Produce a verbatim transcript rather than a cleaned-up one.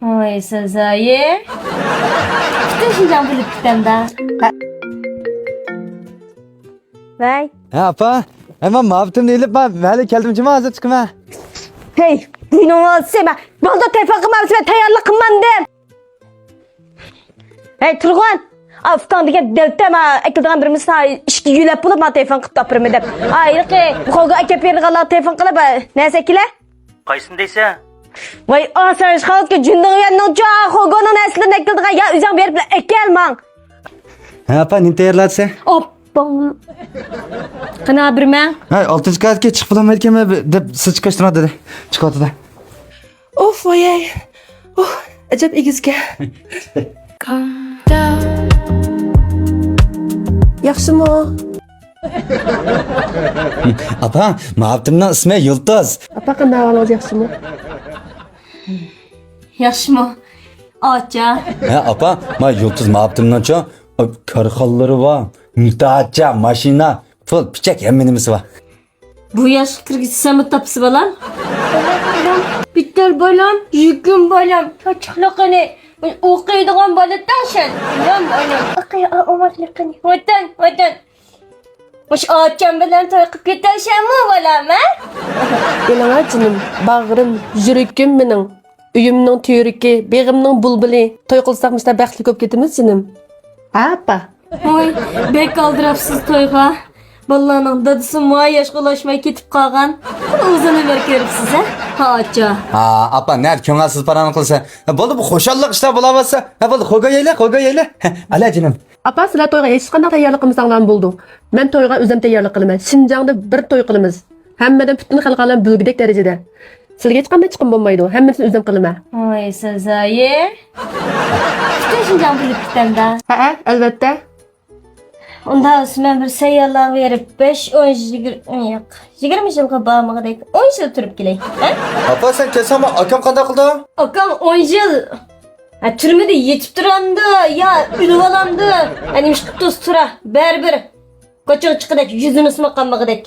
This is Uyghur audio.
ۋاي سازايى. پۈتۈن شىنجاڭ بىلىپ كېتەمدا. ۋەي. ھە، ئاپا. ھە، مەن مۇھەببىتىمنى ئېلىپ، مەن مەھەللىگە كەلدىمچىما، ھازىر چىقىمەن. ھەي، بۇنىڭ ئالسى مەن بالدۇر تېلېفون قىلمامسىز، مەن تەييارلىق قىلمامدىم. ھەي، تۇرغۇن! ئۇكاڭ دېگەن دەلتە، ما ئەكېلىدىغان بىر مىسا ئىشىككە يۆلەپ بولۇپ، ما تېلېفون قىلىپ تاپىرىمەن دەپ. ھېلىقى خوگو ئەكەپ بېرىدىغانلارغا تېلېفون قىلىپ، نەرسە ئەكېلە. قايسىنى دەيسەن؟ ۋاي، ئاسان ئىشقىلىۋاتقان جۈندىڭيەننىڭچۇ خوگونىڭ نەرسىلىرىنى ئەكېلىدىغان يا، ئۆزۈڭ بېرىپ ئەكەل ماڭ. ھە، ئاپا، نېمە تەييارلاۋاتىسەن؟ ئاپپاڭ. قېنى، بىر مەڭ. ھەي، ئالتىنچى قەۋەتكە چىقىپ بولالمايدىكەنمەن دەپ، سىز چىقىشتۇرۇڭ دېدى. چىقىۋاتىدۇ. ئۇف، ۋايەي. ئۇھ، ئەجەب ئېگىزكەن. ياخشىمۇ؟ ئاپا، مۇھەببىتىمنىڭ ئىسمى يۇلتۇز. ئاپا، قانداق ئەھۋالىڭىز، ياخشىمۇ؟ ياخشىمۇ؟ ئاچا. ھە، ئاپا، ما يۇلتۇز مۇھەببىتىمنىڭچۇ، كارخانىلىرى بار، داچا، ماشىنا، پۇل، پىچەك، ھەممە نېمىسى بار. بۇ ياشقا كىرگۈچە سەنمۇ تاپىسى بالام. بىتەر بالام، يېگىن بالام، چاچاقلىقىنى ئوقۇيدىغان بالىدەڭ سەن. بالام، بالام. ئاقاي، ئوماقلىقىنى. ۋەتەن، ۋەتەن. مۇشۇ ئاچام بىلەن توي قىلىپ كېتەلشەممۇ بالام، ھە؟ ئېلىڭا جېنىم، باغرىم، يۈرىكىم مېنىڭ. ئۆيۈمنىڭ تۈۋرۈكى، بېغىمنىڭ بۇلبۇلى. توي قىلساق مۇشۇنداق بەختلىك بولۇپ كېتىمىز جېنىم. ھە، ئاپا؟ ۋاي، بەك ئالدىراپسىز تويغا. بالىلارنىڭ دادىسى ما ياشقا ئۇلاشماي كېتىپ قالغان. ئۇزۇن ئۆمۈر كۆرۈپسىز، ھە؟ ھاچا. ھا، ئاپا، نەدە كۆڭۈلسىز پاراڭ قىلسا. ھە، بولدى، بۇ خۇشاللىق ئىشلار بولاۋاتسا. ھە، بولدى، خوگو يەيلى، خوگو يەيلى. ھە، ئەلە جېنىم. ئاپا، سىلەر تويغا ھېچقانداق تەييارلىق قىلمىساڭلارمۇ بولىدۇ. مەن تويغا ئۆزۈم تەييارلىق قىلىمەن. شىنجاڭدا بىر توي قىلىمىز. ھەممىدىن پۈتۈن خەلق ئالەم بىلگۈدەك دەرىجىدە. سىلىگە ھېچقانداق چىقىم بولمايدۇ. ھەممىسىنى ئۆزۈم قىلىمەن. ۋاي سازايى. پۈتۈن شىنجاڭ بىلىپ كېتەمدە. ھەئە، ئەلۋەتتە. ئۇنداق بولسا مەن بىر سەييارلارغا بېرىپ، بەش، ئون، يىگىرمە، ياق، يىگىرمە يىلغا بارمىغۇدەك، ئون يىل تۇرۇپ كېلەي. ھە؟ ئاپا، سەن كەلسەڭمۇ ئاكام قانداق قىلىدۇ؟ ئاكام ئون يىل. ھە، تۈرمىدە يېتىپ تۇرامدۇ يا ئۆلۈۋالامدۇ؟ ھە، نېمە ئىش قىپتۇ تۇرا، بەرىبىر. كوچىغا چىققۇدەك، يۈزىنى سىناپ قالمىغۇدەك.